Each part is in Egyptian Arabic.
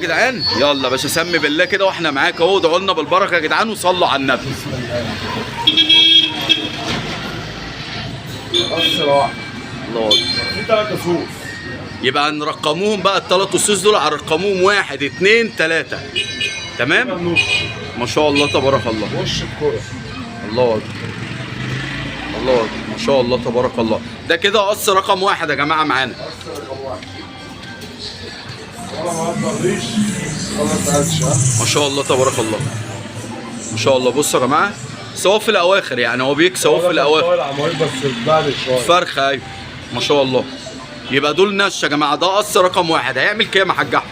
يا جدعان يلا يا باشا سمي بالله كده واحنا معاك اهو، ادعوا لنا بالبركة يا جدعان وصلوا على النبي. بس واحد. الله اكبر. في 3 صوص. يبقى نرقموهم بقى الثلاث اسوس دول، هنرقموهم 1 2 3. تمام؟ ما شاء الله تبارك الله. وش الكرة. الله اكبر. الله اكبر، ما شاء الله تبارك الله. ده كده قص رقم 1 يا جماعة معانا. قص رقم 1. ولا ما تضريش ولا تقلش. ما شاء الله تبارك الله. ما شاء الله. بصوا يا جماعة، سواء في الاواخر يعني هو بيكسب في الاواخر. بس بعد شوية. فرخة ايوه ما شاء الله. يبقى دول نش يا جماعة، ده قص رقم 1. هيعمل كام يا حاج احمد؟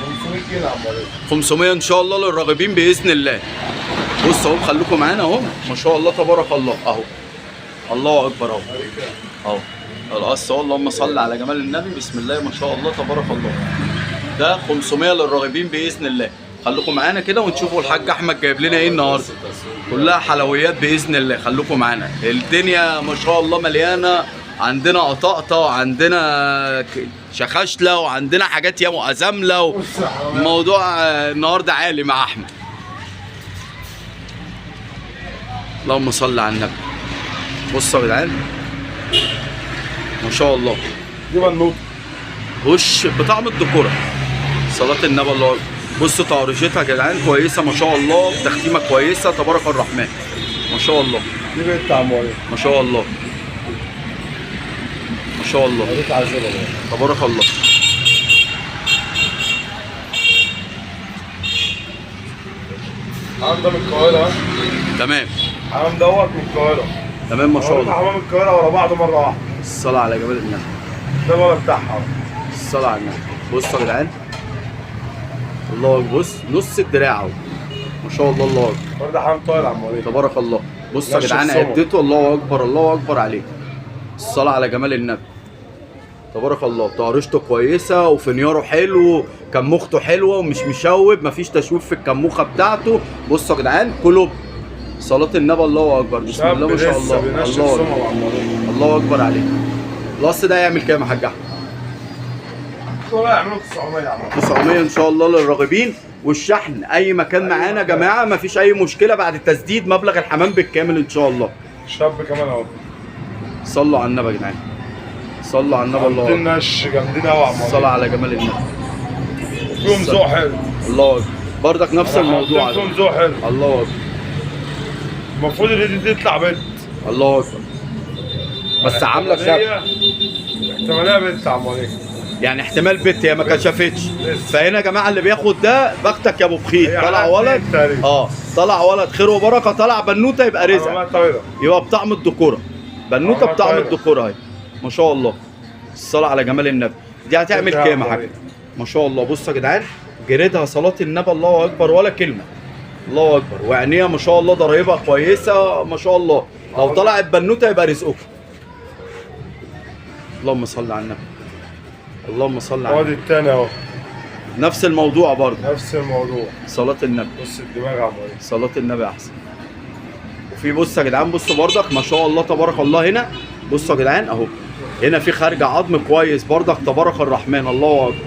500 جنيه يا عم وليد. 500 ان شاء الله للراغبين باذن الله. بصوا اهو، خليكم معانا اهو، ما شاء الله تبارك الله اهو. الله اكبر اهو. اهو القص اهو، اللهم صل على جمال النبي، بسم الله ما شاء الله تبارك الله. ده 500 للراغبين باذن الله. خليكم معانا كده ونشوفوا الحاج احمد جايب لنا ايه النهارده. كلها حلويات باذن الله، خليكم معانا. الدنيا ما شاء الله مليانة، عندنا قطقطه وعندنا شخشله وعندنا حاجات ياما ازمله. الموضوع النهارده عالي مع احمد. اللهم صل على النبي. بصوا يا جدعان ما شاء الله. دي بنوته وش بطعم الدكوره. صلاة النبي الله اكبر. بصوا تعريشتها يا جدعان كويسة ما شاء الله، تختيمه كويسة تبارك الرحمن ما شاء الله. دي بنت عم وليد ما شاء الله ما شاء الله تبارك الله. حمام ده من القاهرة. تمام. حمام دوت من القاهرة. تمام ما شاء الله. حمام القاهرة ورا بعض مرة واحدة. الصلاة على جمال النبي. ده الولد بتاعها. الصلاة على النبي. بصوا يا جدعان الله اكبر. بص نص الدراع اهو ما شاء الله. الله اكبر. برضه حمام طاير يا عم وليد تبارك الله. بصوا يا جدعان عدته. الله اكبر الله اكبر عليه. الصلاة على جمال النبي تبارك الله. طارشته كويسة وفنياره حلو، كموخته حلوة ومش مشوب، مفيش تشويب في الكموخه بتاعته. بصوا يا جدعان كله صلاة النبي. الله اكبر بسم الله ما شاء الله. الله اكبر الله اكبر عليه. القص ده هيعمل كام يا حاج احمد؟ يعملوا 900 يا عم. 900 ان شاء الله للراغبين، والشحن اي مكان معانا يا جماعة، مفيش اي مشكلة بعد تسديد مبلغ الحمام بالكامل ان شاء الله. شاب كمان اهو. صلوا على النبي يا جدعان، صلوا على النبي. الله اكبر. نش جامدين قوي يا عم. الصلاة على جمال النبي. فيهم ذوق حلو. الله اكبر. برضك نفس الموضوع. فيهم ذوق حلو. الله اكبر. المفروض ان دي تطلع بنت. الله اكبر. بس عامله شكل. احتمالية بنت يا عم وليد. يعني احتمال بنت، هي ما كشفتش. فهنا يا جماعة اللي بياخد ده بختك يا ابو بخيت. طلع ولد، طلع ولد خير وبركة، طلع بنوته يبقى رزق، يبقى بطعم الدكوره. بنوته بطعم الدكوره اهي ما شاء الله. الصلاة على جمال النبي. دي هتعمل كام يا حاج؟ ما شاء الله. بصوا يا جدعان جريدها صلاة النبي. الله اكبر ولا كلمة. الله اكبر. وعينيها ما شاء الله ضرايبها كويسة ما شاء الله. لو طلعت بنوته يبقى رزقكم. اللهم صل على النبي. اللهم صل على النبي. ادي التاني اهو. نفس الموضوع برضه. نفس الموضوع. صلاة النبي. بص الدماغ يا عم وليد. صلاة النبي احسن. وفي بص يا جدعان، بصوا برضك ما شاء الله تبارك الله. هنا بصوا يا جدعان اهو، هنا في خارج عظم كويس برضك تبارك الرحمن. الله اكبر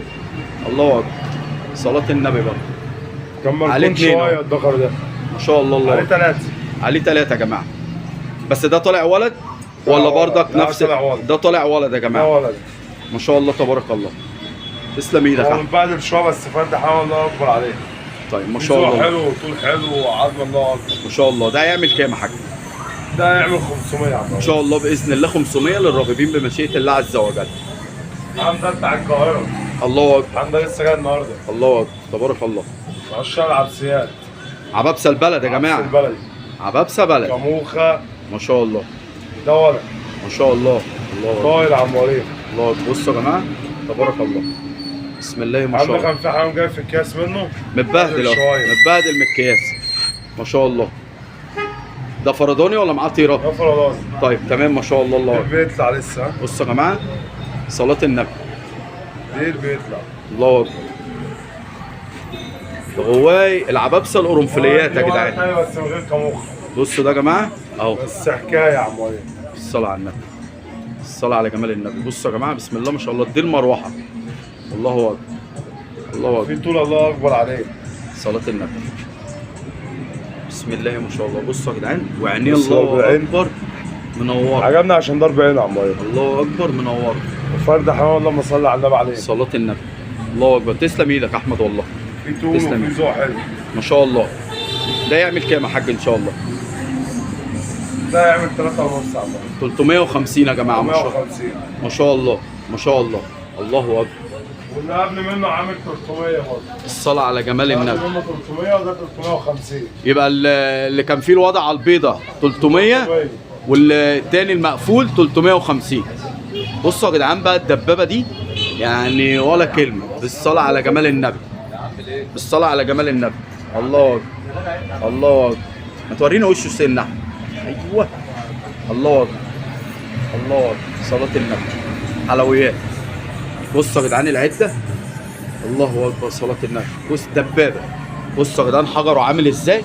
الله اكبر. صلاة النبي برضه. كان مركون شوية الدكر ده ما شاء الله. الله عليه 3. عليه 3 يا جماعة. بس ده طالع ولد ولا برضك نفس ده طالع ولد يا جماعة؟ ده ولد ما شاء الله تبارك الله. تسلم ايدك يا احمد. متبهدل شوية بس فرد حمام الله اكبر عليه. طيب ما شاء الله. حلو وطول حلو وعظم الله اكبر ما شاء الله. ده هيعمل كام يا حاج؟ ده هيعمل 500 يا عم ان شاء الله باذن الله. 500 للراغبين بمشيئة الله عز وجل. الحمام ده بتاع القاهرة. الله اكبر. الحمام ده لسه جاي النهارده. الله اكبر تبارك الله. عشان العبسيات. عبابسه البلد يا جماعة. عبابسه البلد. عبابسه بلد. كموخه ما شاء الله. ده ولد ما شاء الله. الله اكبر. طاير يا عم وليد. الله اكبر. بصوا يا جماعة تبارك الله. بسم الله ما شاء الله. كان في حمام جاي في الكاس منه متبهدل اهو، متبهدل من الكياس ما شاء الله. ده فرداني ولا معاه طيره؟ ده فرداني. طيب تمام ما شاء الله. الله اكبر. بيطلع لسه. بصوا يا جماعة صلاة النبي. ديل بيطلع. الله اكبر. غواي العبابسه القرنفليات يا جدعان. ايوه بس من غير كموخ. بصوا ده يا جماعة اهو. بس حكاية يا عم وليد. الصلاة على النبي. الصلاة على جمال النبي. بصوا يا جماعة بسم الله ما شاء الله. دي المروحة. الله اكبر. الله في اكبر. طول الله اكبر عليه. صلاة النبي. بسم الله ما شاء الله. بصوا يا جدعان وعينيه بص الله بالعين. اكبر منورة. عجبنا عشان ضرب عين يا عم وليد. الله اكبر منورة. فرد حمام اللهم صل على النبي عليه. صلاة النبي. الله اكبر. تسلم ايدك يا احمد والله. في طول تسلم. وفي ذوق حلو. ما شاء الله. ده يعمل كام يا حاج ان شاء الله؟ ده يعمل 3 ونص يا عم وليد. 350 يا جماعة. ما شاء الله 150. ما شاء الله ما شاء الله. الله اكبر. واللي قبل منه عامل 300 برضه. الصلاة على جمال قبل النبي. منه 300 وده 350. يبقى اللي كان فيه الوضع على البيضة 300 والتاني المقفول 350. بصوا يا جدعان بقى الدبابة دي يعني ولا كلمة. بالصلاة على جمال النبي. بالصلاة على جمال النبي. الله اكبر الله اكبر. ما تورينا وشه سنة. ايوه الله اكبر الله اكبر. صلاة النبي. حلويات. بصوا يا جدعان العدة. الله اكبر. صلاة النبي. بص دبابة. بصوا يا جدعان حجره عامل ازاي.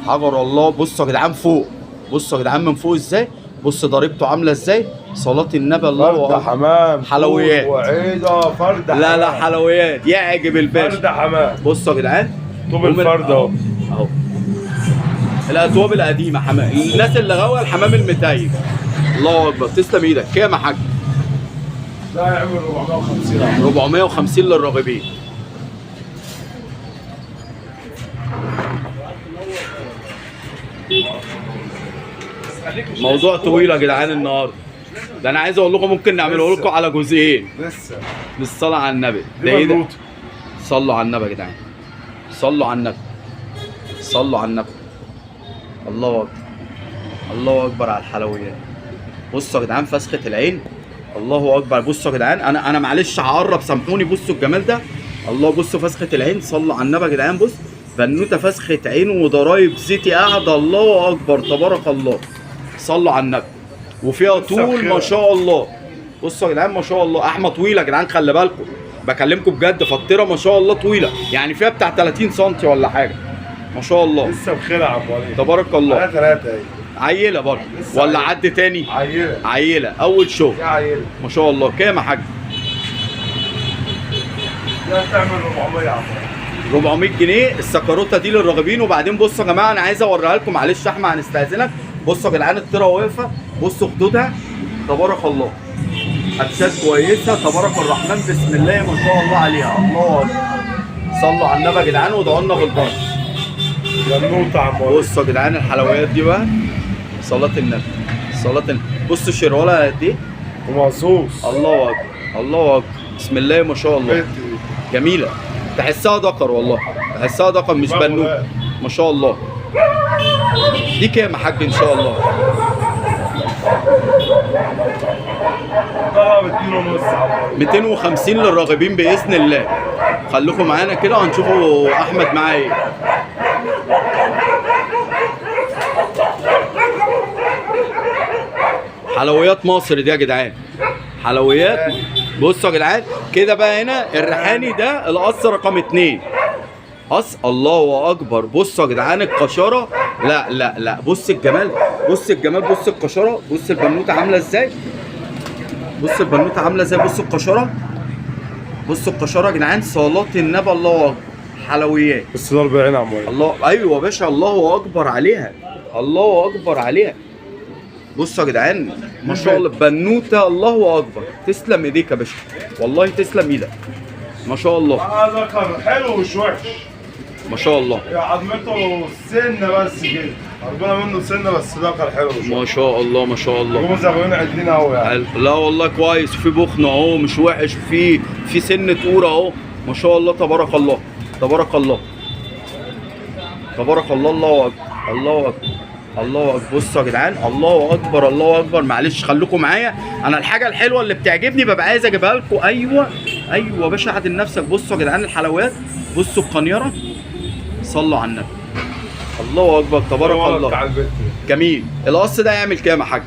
حجر الله. بصوا يا جدعان فوق. بصوا يا جدعان من فوق ازاي. بص ضريبته عامله ازاي. صلاة النبي. الله فرد اكبر. حمام. حلويات. وعيده فرد حمام. لا لا حلويات يعجب الباشا. فرد حمام. بصوا يا جدعان طوب الفرد اهو. اهو الاتواب القديمة. حمام الناس اللي غاويه الحمام المتايب. الله اكبر. تسلم ايدك. كام يا حاج؟ ده يعمل 450 يا عم. 450 للراغبين. موضوع طويل يا جدعان النهارده. ده انا عايز اقول لكم ممكن نعمله لكم على جزئين. لسه بالصلاة على النبي. دي ده ايه ده؟ بنوته. صلوا على النبي يا جدعان. صلوا على النبي. صلوا على النبي. الله اكبر. الله اكبر على الحلويات. بصوا يا جدعان فسخة العين. الله اكبر. بصوا يا جدعان انا معلش هقرب سامحوني. بصوا الجمال ده. الله. بصوا فسخة العين. صلوا على النبي يا جدعان. بص بنوته فسخة عين وضرايب زيتي قاعدة. الله اكبر تبارك الله. صلوا على النبي. وفيها طول ما شاء الله. بصوا يا جدعان ما شاء الله. احمى طويلة يا جدعان خلي بالكم. بكلمكم بجد. فطيره ما شاء الله طويلة. يعني فيها بتاع 30 سم ولا حاجة. ما شاء الله لسه بخير يا عم وليد. تبارك الله. انا ثلاثة اهي. عيله برضه لسه ولا عيلة. عد تاني؟ عيله. عيله اول شغل. يا عيله. ما شاء الله. كام يا حاج؟ ده تعمل 400 يا عم وليد. 400 جنيه السكروته دي للراغبين. وبعدين بصوا يا جماعة انا عايز اوريها لكم. معلش يا احمد هنستاذنك. بصوا يا جدعان الطيرة واقفة. بصوا خدودها تبارك الله. اجساد كويسة تبارك الرحمن. بسم الله ما شاء الله عليها. الله اكبر. صلوا على النبي يا جدعان وادعوا لنا بالبركة. بنوته يا عم وليد. بصوا يا جدعان الحلويات دي بقى. صلاة النبي. صلاة النبي. بصوا الشرواله قد ايه. ومقصوص. الله اكبر الله اكبر. بسم الله ما شاء الله. بنت دي. جميلة. تحسها ذكر والله. تحسها ذكر مش بنوته. ما شاء الله. دي كام يا حاج ان شاء الله؟ طلع ب 2.5 يا عم وليد. 250 للراغبين باذن الله. خليكم معانا كده وهنشوفوا احمد معاه ايه. حلويات مصر دي يا جدعان. حلويات. بصوا يا جدعان كده بقى هنا الريحاني ده القص رقم 2. قص. الله اكبر. بصوا يا جدعان القشرة. لا لا لا بص الجمال. بص الجمال. بص القشرة. بص البنوته عامله ازاي. بص البنوته عامله ازاي. بص القشرة. بص القشرة يا جدعان. صلاة النبي. الله اكبر. حلويات. بس ضرب عين يا عم وليد. الله ايوه يا باشا. الله اكبر عليها. الله اكبر عليها. بصوا يا جدعان ما شاء الله بنوته. الله اكبر. تسلم ايديك يا باشا والله. تسلم ايدك ما شاء الله. ذكر حلو ومش وحش. ما شاء الله. يا عظمته سنة بس كده. ربنا منه سنة بس ذكر حلو ومش ما شاء الله ما شاء الله. جم زغلولين عدلين قوي يعني. لا والله كويس. في بخن اهو مش وحش. في سنة قوره اهو. ما شاء الله تبارك الله تبارك الله تبارك الله. الله اكبر الله اكبر الله اكبر. بصوا يا جدعان الله اكبر الله اكبر. معلش خليكم معايا. انا الحاجة الحلوة اللي بتعجبني ببقى عايز اجيبها لكم. ايوه ايوه يا باشا عدل نفسك. بصوا يا جدعان الحلويات. بصوا القنيره. صلوا على النبي. الله اكبر تبارك الله. جميل. القص ده يعمل كام يا حاج؟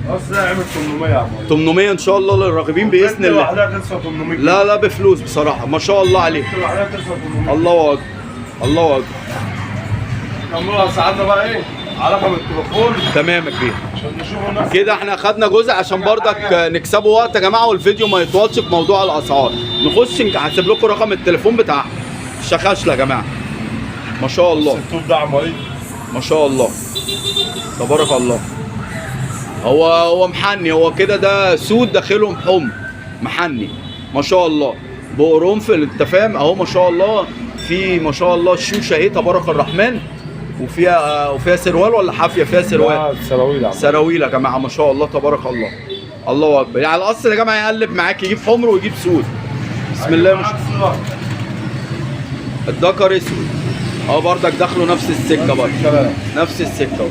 القص ده يعمل 800 يا عم. 800 ان شاء الله للراغبين باذن الله. لوحدها تسوى 800. لا لا بفلوس بصراحة ما شاء الله عليك. لوحدها تسوى 800. الله اكبر الله اكبر. كملوا اسعارنا بقى ايه؟ على رقم التليفون. تمام يا كبير. عشان نشوف الناس كده احنا خدنا جزء عشان برضك نكسبه وقت يا جماعة، والفيديو ما يطولش في موضوع الاسعار. نخش هسيب لكم رقم التليفون بتاع الشخاشله يا جماعة. ما شاء الله. التوب ده عم وليد. ما شاء الله تبارك الله. هو محني، هو كده ده سود داخلهم حمر محني ما شاء الله، بقرنفل انت فاهم اهو ما شاء الله. في ما شاء الله الشوشه اهي تبارك الرحمن، وفيها سروال ولا حافية؟ فيها سروال. سراويل يا عم. سراويل يا جماعة ما شاء الله تبارك الله. الله اكبر. يعني الاصل يا جماعة يقلب معاك، يجيب حمر ويجيب سود. بسم الله ما شاء الله. الدكر اسود اهو بردك داخله نفس السكة برضه، نفس السكة.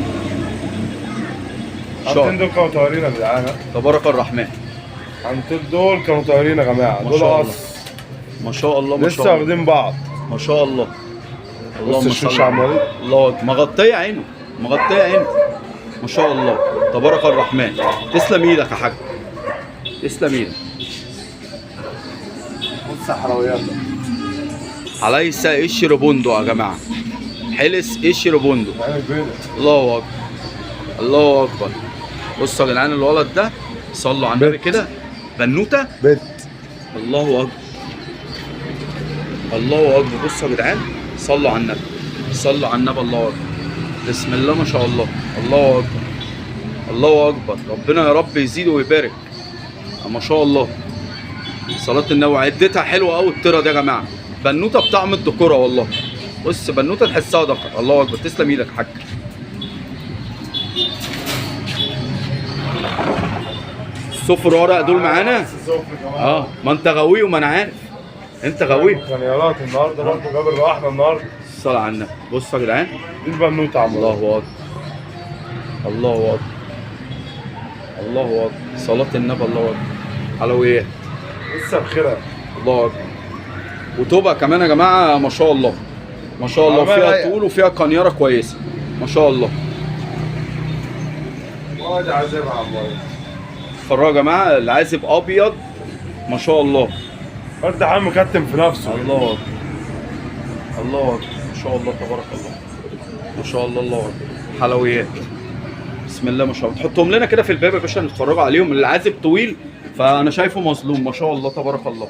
عندين دول كانوا طايرين يا جدعان. تبارك الرحمن. عندين دول كانوا طايرين يا جماعة، دول قص ما شاء الله ما شاء لسه الله، واخدين بعض ما شاء الله. اللهم صل. الله مغطيه عينه، مغطيه عينه ما شاء الله تبارك الرحمن. تسلم ايدك يا حاج، تسلم ايدك. بص حلويات حليسه قشر بندق يا جماعة، حلس قشر بندق. الله اكبر الله اكبر. بصوا يا جدعان الولد ده، صلوا على النبي كده. بنوته بت. الله اكبر الله اكبر. بصوا يا جدعان، صلوا على النبي، صلوا على النبي. الله اكبر، بسم الله ما شاء الله. الله اكبر الله اكبر. ربنا يا رب يزيد ويبارك ما شاء الله. صلاة النبي. عدتها حلوة قوي الطيرة دي يا جماعة، بنوته بطعم الدكوره والله. بص بنوته تحسها دكر. الله اكبر. تسلم ايدك يا حاج. الصفر ورق دول معانا. ما انت غاوي وما انا عارف انت غاوي. خيارات النهارده برضه جاب الرحمة النهارده. الصلاة على النبي. بصوا يا جدعان دي البنوته يا عم. الله اكبر الله اكبر الله اكبر. صلاة النبي. الله اكبر. حلويات لسه بخيرها. الله اكبر. وتوبه كمان يا جماعة ما شاء الله ما شاء الله، فيها طول وفيها قنيره كويسة ما شاء الله. وادي عازب يا عم. اتفرجوا يا جماعة، العازب ابيض ما شاء الله. فرد عم مكتم في نفسه. الله اكبر الله اكبر ما شاء الله تبارك الله ما شاء الله. الله اكبر. حلويات بسم الله ما شاء الله. تحطهم لنا كده في الباب يا باشا نتفرجوا عليهم. العازب طويل فانا شايفه مظلوم ما شاء الله تبارك الله.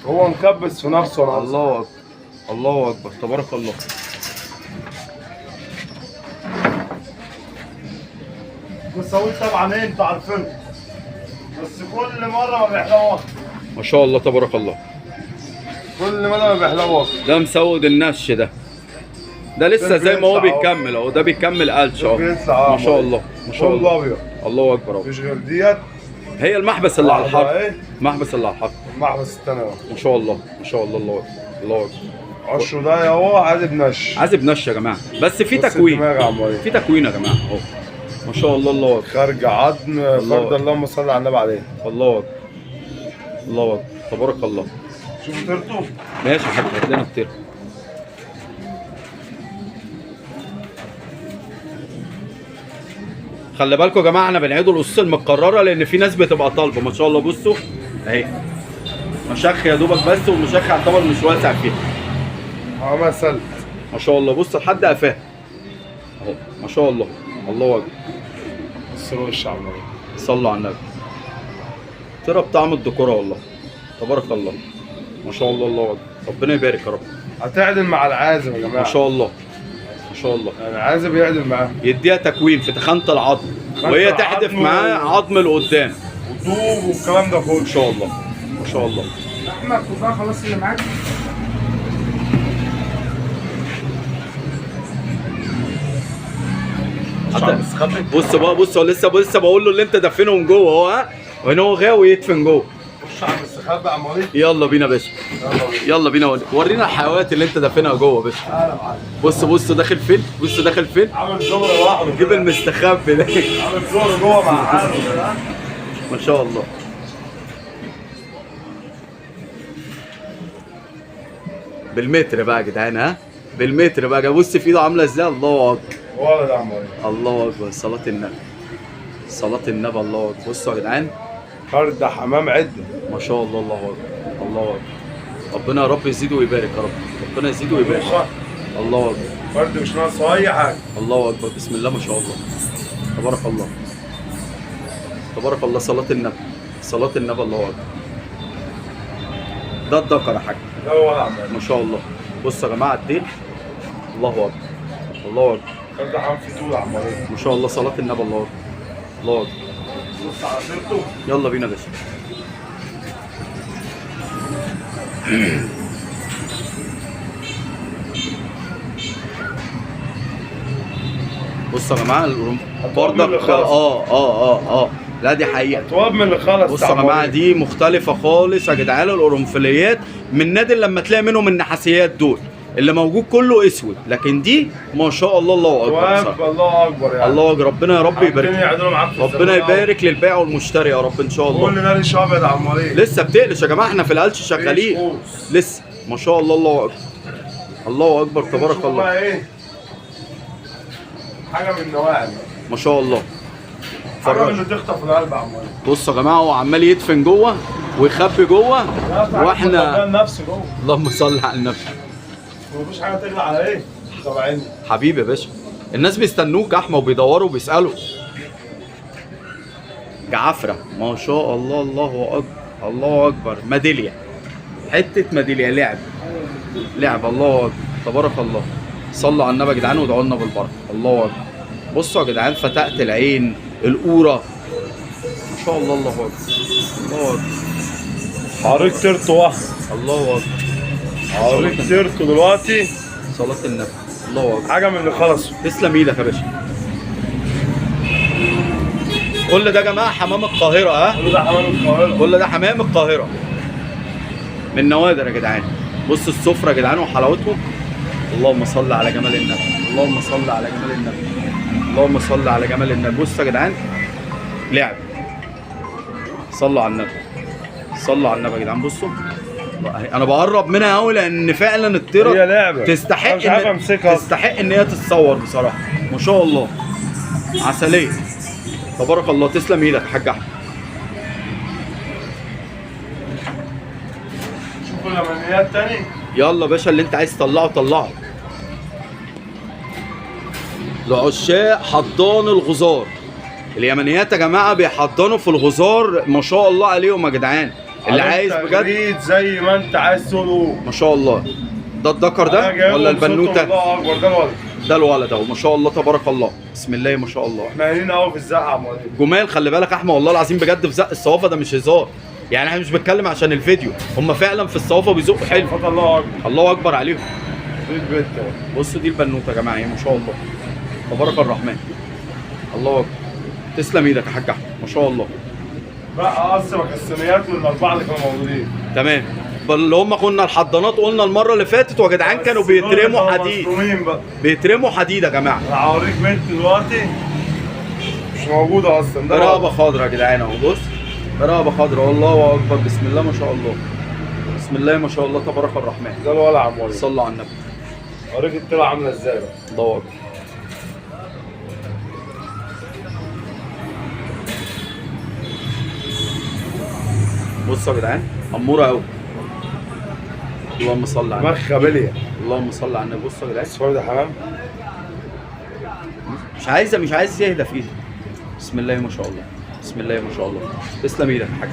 هو مكبس في نفسه. الله اكبر الله اكبر تبارك الله. والسويد طبعا ايه انتوا عارفينه، بس كل مرة ما بيحلوش ما شاء الله تبارك الله. كل مرة ما بيحلوش. ده مسود النش ده، ده لسه زي ما هو بيكمل اهو، ده بيكمل قلش اهو ما شاء الله ما شاء الله. ابيض. الله اكبر اهو. مفيش غير ديت هي المحبس اللي على الحرف، المحبس اللي على الحرف، المحبس الثاني اهو ما شاء الله ما شاء الله. الله اكبر الله اكبر. عشرة ده اهو عازب نش، عازب نش يا جماعة، بس في تكوين، في تكوين يا جماعة اهو ما شاء الله. الله اكبر. خارج عظم فرد. اللهم صل على النبي عليه. الله اكبر الله اكبر تبارك الله. شوف طيرته. ماشي يا حاج، هات لنا الطيرة. خلي بالكم يا جماعة احنا بنعيدوا القصص المتكررة لان في ناس بتبقى طالبه ما شاء الله. بصوا اهي مشخ يا دوبك بس، والمشخ يعتبر مش واسع فيها. ما سلت ما شاء الله. بص لحد قفاها اهو ما شاء الله. الله اكبر. بص الوش على النبي. صلوا على النبي. ترى بطعم الدكوره والله تبارك الله ما شاء الله. الله اكبر. ربنا يبارك يا رب. هتعدل مع العازب يا جماعة ما شاء الله ما شاء الله. يعني العازب يعدل معاه، يديها تكوين في تخانه العظم وهي تحدف معاه عظم لقدام وطوب والكلام ده كله ما شاء الله ما شاء الله. احمد كفاية خلاص اللي معاك. بص بقى، بص هو لسه بقول له اللي انت دفنهم جوه اهو، ها وهنا هو غاوي يدفن جوه. خش على المستخبي يا عم وليد. يلا بينا يا باشا، يلا بينا. ورينا الحيوانات اللي انت دافنها جوه يا باشا. بص بص داخل فين، بص داخل فين. عامل زور لوحده، جيب المستخبي ده. عامل زور جوه مع حاله ما شاء الله. بالمتر بقى يا جدعان، ها بالمتر بقى. بص في ايده عامله ازاي. الله اكبر. ولد يا عم وليد. الله اكبر. صلاة النبي، صلاة النبي. الله اكبر. بصوا يا جدعان فرد حمام عده ما شاء الله. الله اكبر الله اكبر. ربنا يا رب يزيد ويبارك يا رب، ربنا يزيد ويبارك. الله اكبر. فرد مش ناقصه اي حاجة. الله اكبر، بسم الله ما شاء الله، تبارك الله، تبارك الله. صلاة النبي، صلاة النبي. الله اكبر. ده الذكر يا حاج. ده هو يا عم وليد. ما شاء الله. بصوا يا جماعة الديل. الله اكبر، الله اكبر. فرد حمام في طول يا عم وليد. ما شاء الله، صلاة النبي. الله اكبر، الله اكبر. بص على سيرته. يلا بينا يا باشا. بصوا يا جماعة برضك لا دي حقيقة. اطواب من اللي خلص. بصوا يا جماعة دي مختلفة خالص يا جدعان. القرنفليات من نادر لما تلاقي منهم النحاسيات دول، اللي موجود كله اسود، لكن دي ما شاء الله. الله اكبر، الله اكبر يعني. الله اكبر. ربنا يا رب يبارك، ربنا يبارك للبائع والمشتري يا رب ان شاء الله. كل ده ريش ابيض يا عم وليد. لسه بتقلش يا جماعة، احنا في القلش شغالين لسه. ما شاء الله، الله اكبر، الله اكبر، تبارك الله. ايه حاجة من النواعم ما شاء الله. حاجة اللي تخطف القلب يا عم وليد. بصوا يا جماعة هو عمال يدفن جوه ويخبي جوه، واحنا نفسه جوه. اللهم صل على النبي. مفيش حاجة تغلى على ايه؟ طبعا حبيبي يا باشا، الناس بيستنوك يا احمد وبيدوروا وبيسالوا. جعفره ما شاء الله، الله اكبر، الله اكبر. ميدالية، حتة ميدالية، لعب لعب. الله اكبر، تبارك الله. صلوا على النبي يا جدعان وادعوا لنا بالبركة. الله اكبر. بصوا يا جدعان فتقت العين، القوره، ما شاء الله. الله اكبر، الله اكبر. حضرتك طرت واحد. الله اكبر. حضرتك طرت دلوقتي. صلاة النبي. الله اكبر. حاجة من اللي خلصوا. تسلم ايدك يا باشا. كل ده يا جماعة حمام القاهرة. ها؟ كل ده حمام القاهرة. كل ده حمام القاهرة. من نوادر يا جدعان. بص السفرة يا جدعان وحلاوتهم. اللهم صل على جمال النبي، اللهم صل على جمال النبي، اللهم صل على جمال النبي. بص يا جدعان لعب. صلوا على النبي، صلوا على النبي يا جدعان. بصوا انا بقرب منها قوي لان فعلا الطيرة هي لعبه تستحق تستحق ان هي تتصور بصراحة. ما شاء الله، عسلية، تبارك الله. تسلم ايدك يا حاج احمد. شوفوا اليمنيات تاني. يلا يا باشا، اللي انت عايز تطلعه طلعه. لعشاق حضان الغزار، اليمنيات يا جماعة بيحضنوا في الغزار ما شاء الله عليهم يا جدعان. اللي عايز بجد زي ما انت عايز تقوله ما شاء الله. ده الذكر ده ولا البنوته؟ الله اكبر، ده الولد، ده الولد اهو ما شاء الله تبارك الله، بسم الله ما شاء الله. احنا قايلين قوي في الزق يا عم وليد. جمال، خلي بالك يا احمد والله العظيم بجد في زق الصوافه ده مش هزار، يعني احنا مش بنتكلم عشان الفيديو، هم فعلا في الصوافه بيزقوا حلو. الله اكبر، الله اكبر عليهم. دي البنت اهو، بصوا دي البنوته يا جماعة ما شاء الله تبارك الرحمن. الله اكبر، تسلم ايدك يا حاج احمد ما شاء الله. بقى قص مكسميات من الاربعة اللي كانوا موجودين. تمام، اللي هم كنا الحضانات قلنا المرة اللي فاتت ويا جدعان كانوا بيترموا حديد، بيترموا حديد يا جماعة. انا هوريك بنت دلوقتي مش موجودة اصلا. ده رقبة خضراء يا جدعان اهو، بص رقبة خضراء. الله اكبر، بسم الله ما شاء الله، بسم الله ما شاء الله تبارك الرحمن. ده الولع يا عم وليد، صلوا على النبي. اوريك الطلعة عامله ازاي بقى. الله اكبر. بصوا يا جدعان اموره قوي. اللهم صل على النبي. مخه بليه. اللهم صل على النبي. بصوا يا جدعان الصور ده حمام مش عايز يهدى في ايدك. بسم الله ما شاء الله، بسم الله ما شاء الله. تسلم ايدك يا حاج.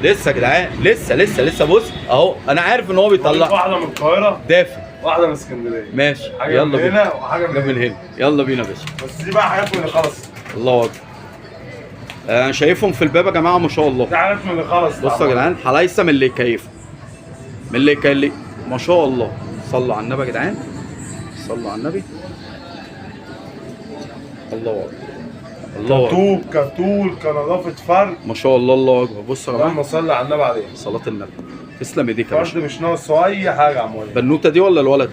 لسه يا جدعان، لسه لسه لسه. بص اهو، انا عارف ان هو بيطلع واحدة من القاهرة دافع، واحدة من اسكندرية. ماشي، حاجة يلا من بينا هنا وحاجه من هنا. يلا بينا يا باشا. بس دي بقى حاجات من اللي خلصت. الله اكبر. انا شايفهم في الباب يا جماعة ما شاء الله. دي حاجات من اللي خلصت. بصوا يا جدعان حلايسه من اللي يكيفوا، من اللي يكلي ما شاء الله. صلوا على النبي يا جدعان، صلوا على النبي. الله اكبر، الله اكبر. كطوب كطول كنظافه فرد ما شاء الله، الله اكبر. بصوا يا جماعة اللهم صل على النبي عليه صلاة النبي. تسلم ايديك يا باشا. فرد مش ناقصه اي حاجة يا عم وليد. بنوته دي ولا الولد؟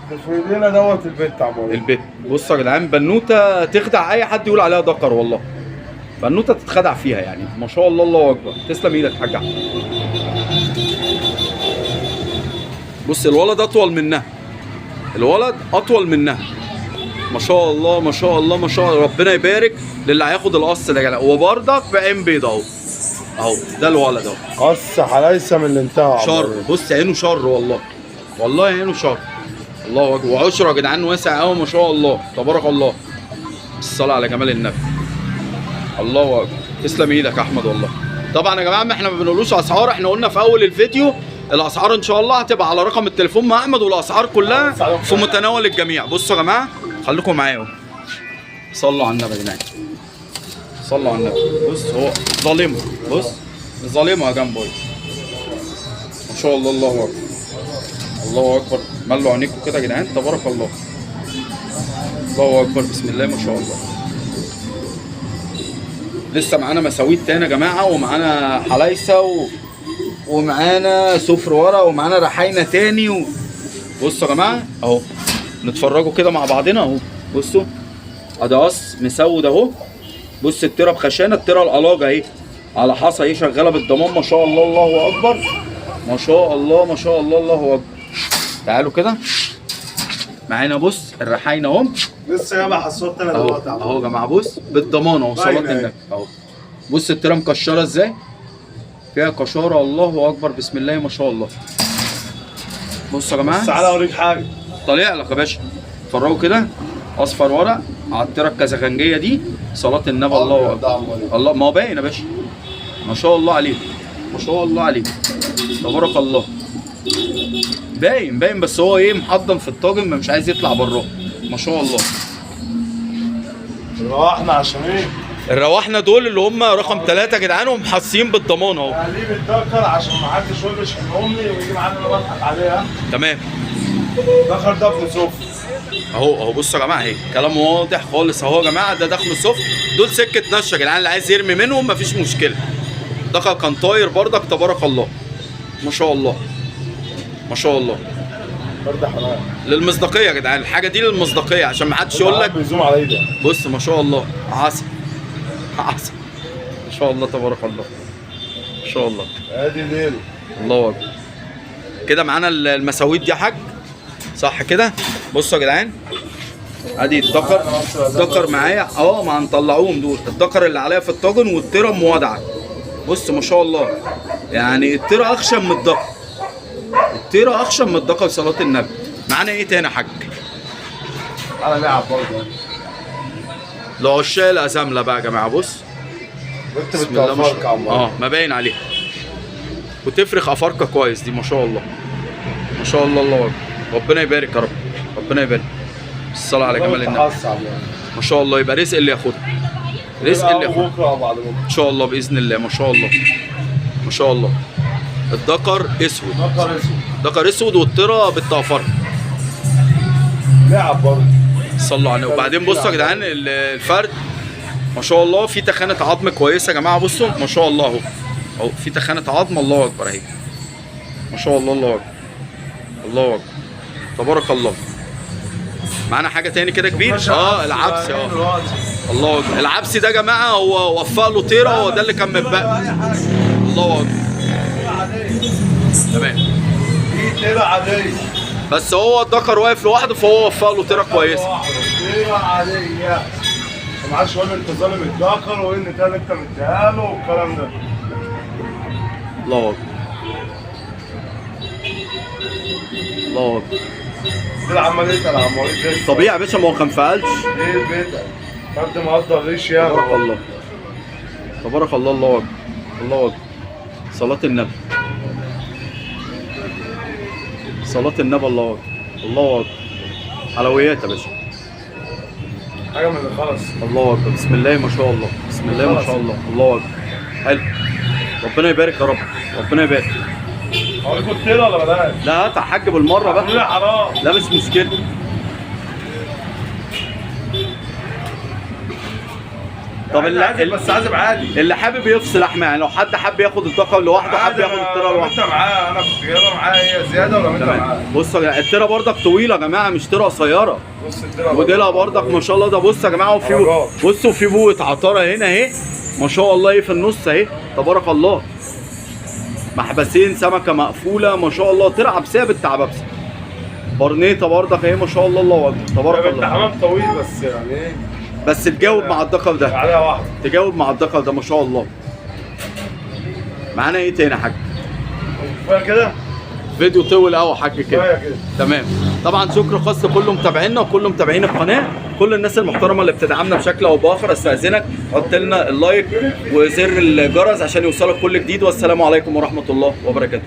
في ايدينا دوت البت يا عم وليد. البت. بصوا يا جدعان بنوته تخدع اي حد يقول عليها دكر، والله بنوته تتخدع فيها يعني ما شاء الله. الله اكبر، تسلم ايدك يا حاج احمد. بص الولد اطول منها، الولد اطول منها ما شاء الله ما شاء الله ما شاء الله. ربنا يبارك للي هياخد القص ده يا جدعان. وبرضك بعين بيضة اهو. اهو ده الولد اهو. قص حلايسه من اللي انتهى. شر، بص عينه شر والله، والله عينه شر. الله اكبر. وعشرة يا جدعان واسع قوي ما شاء الله تبارك الله. الصلاة على جمال النبي. الله اكبر. تسلم ايدك يا احمد والله. طبعا يا جماعة ما احنا ما بنقولوش اسعار، احنا قلنا في اول الفيديو الاسعار ان شاء الله هتبقى على رقم التليفون مع احمد، والاسعار كلها في متناول الجميع. بصوا يا جماعة خليكم معايا اهو. صلوا على النبي يا جدعان، صلوا على النبي. بص هو ظالمه، بص ظالمها جنبه اهي. ما شاء الله، الله اكبر، الله اكبر. ملوا عينيكم كده يا جدعان، تبارك الله، الله اكبر، بسم الله ما شاء الله. لسه معانا مساويت تاني يا جماعة، ومعانا حلايسه ومعانا سفر ورا، ومعانا رحاينه تاني بصوا يا جماعة اهو، نتفرجوا كده مع بعضنا اهو. بصوا ادي قص مسود اهو. بص التيره بخشانه، التيره القلاجه اهي على حصى اهي، شغالة بالضمان ما شاء الله، الله اكبر، ما شاء الله ما شاء الله، الله اكبر. تعالوا كده معانا، بص الرحاينه اهم لسه جايبها حصوت انا دلوقتي اهو يا جماعة. بص بالضمان اهو، صلاة النبي اهو. بص التيره مكشره ازاي، فيها كشاره، الله اكبر، بسم الله ما شاء الله. بصوا يا جماعة، بس تعالى اوريك حاجة. طالع لك يا باشا، اتفرجوا كده، اصفر ورق على التيره الكازاخنجيه دي، صلاة النبي، الله اكبر، الله. ما هو باين يا باشا، ما شاء الله عليك، ما شاء الله عليك، تبارك الله. باين باين، بس هو ايه محضن في الطاجن، ما مش عايز يطلع براه، ما شاء الله. روحنا عشان ايه؟ الرواحنا دول اللي هم رقم 3 يا جدعان، ومحصين بالضمان اهو. ليه بيتذكر عشان ما حدش يقول مش امي ويجي معانا انا بضحك عليها. تمام. دخل ده ابن سفر اهو اهو. بصوا يا جماعة اهي، كلام واضح خالص اهو يا جماعة. ده دخله سفر، دول سكة نشه يا جدعان، اللي عايز يرمي منهم مفيش مشكلة. دخل كان طاير بردك، تبارك الله ما شاء الله ما شاء الله. برد حرام للمصداقيه يا جدعان، الحاجة دي للمصداقيه عشان ما حدش يقول لك بيزوم على ايدي. بص ما شاء الله، عسل عسل ما شاء الله تبارك الله ما شاء الله. ادي ليلة، الله اكبر. كده معانا المساويد دي يا حاج، صح كده؟ بصوا يا جدعان، ادي الدكر، الدكر معايا اه، ما هنطلعوهم دول، الدكر اللي عليا في الطاجن والتيره موادعه. بص ما شاء الله، يعني التيره اخشن من الدكر، التيره اخشن من الدكر وصلاة النبي. معانا ايه تاني يا حاج؟ انا لعب برضه لعشاق الازامله بقى يا جماعة. بص بسم الله ما شاء الله، اه ما باين عليها، وتفرخ افارقه كويس دي ما شاء الله ما شاء الله، الله اكبر، ربنا يبارك يا رب، ربنا يبارك. الصلاة على جمال النبي ما شاء الله. يبقى رزق اللي ياخدها، رزق اللي ياخدها بكره وبعد بكره ان شاء الله باذن الله. ما شاء الله ما شاء الله. الدكر اسود، دكر اسود، دكر اسود، والطيره بالطافره لعب برضه. صلوا على النبي. وبعدين بصوا يا جدعان الفرد ما شاء الله في تخانه عظم كويسة يا جماعة. بصوا ما شاء الله اهو اهو، في تخانه عظم، الله اكبر اهي ما شاء الله، الله اكبر، الله اكبر، تبارك الله. معانا حاجة تاني كده كبير، العبسي، الله اكبر. العبسي ده يا جماعة هو وفق له طيره، هو ده اللي كان متبقي. الله اكبر، تمام. دي طيره عادية، بس هو الدكر واقف لوحده، فهو وفق له طيره كويسة. طيره عادية، ما عادش يقول انت ظالم الدكر وان ده اللي انت مديها له والكلام ده. الله اكبر، الله اكبر. دي عمال يتقل على المريض. طبيعي يا باشا، ما هو كان في قلش. ايه البيت؟ فرد مقدر ريش يعني. تبارك الله تبارك الله، الله اكبر، الله اكبر. صلاة النبي، صلاة النبي، الله اكبر، الله اكبر. حلويات يا باشا، حاجة من اللي خلص. الله اكبر، بسم الله ما شاء الله، بسم الله ما شاء الله، الله اكبر. حلو، ربنا يبارك يا رب، ربنا يبارك. هقول لكم الطيرة ولا بلاش؟ لا هات يا حاج بالمرة بقى. لا حرام. لا مش مشكلة. طب اللي بس عازب عادي، اللي حابب يفصل لحمه، يعني لو حد حب ياخد الطاقة لوحده، حب ياخد الطيرة لوحده. انت معاه، انا كنت جايبها معايا هي زيادة ولا انت معاه؟ بصوا يا جماعة الطيرة برضك طويلة يا جماعة، مش طيره قصيرة. بص الطيرة وديلها برضك ما شاء الله. ده بص يا جماعة، وفي بصوا في بوه عطاره هنا اهي ما شاء الله، ايه في النص اهي تبارك الله. محبسين سمكة مقفولة ما شاء الله، طيره عبسيه بالتعبابسه. برنيطه برضك اهي ما شاء الله، الله اكبر تبارك الله. حمام طويل بس يعني ايه، بس تجاوب مع الدقل ده، عليها واحدة، تجاوب مع الدقل ده ما شاء الله. معانا ايه تاني يا حاج؟ كفاية كده؟ فيديو طول قوي يا حاج كده. كفاية كده. تمام. طبعا شكر خاص لكل متابعينا وكل متابعين القناة، كل الناس المحترمة اللي بتدعمنا بشكل او باخر. استاذنك حط لنا اللايك وزر الجرس عشان يوصلك كل جديد، والسلام عليكم ورحمة الله وبركاته.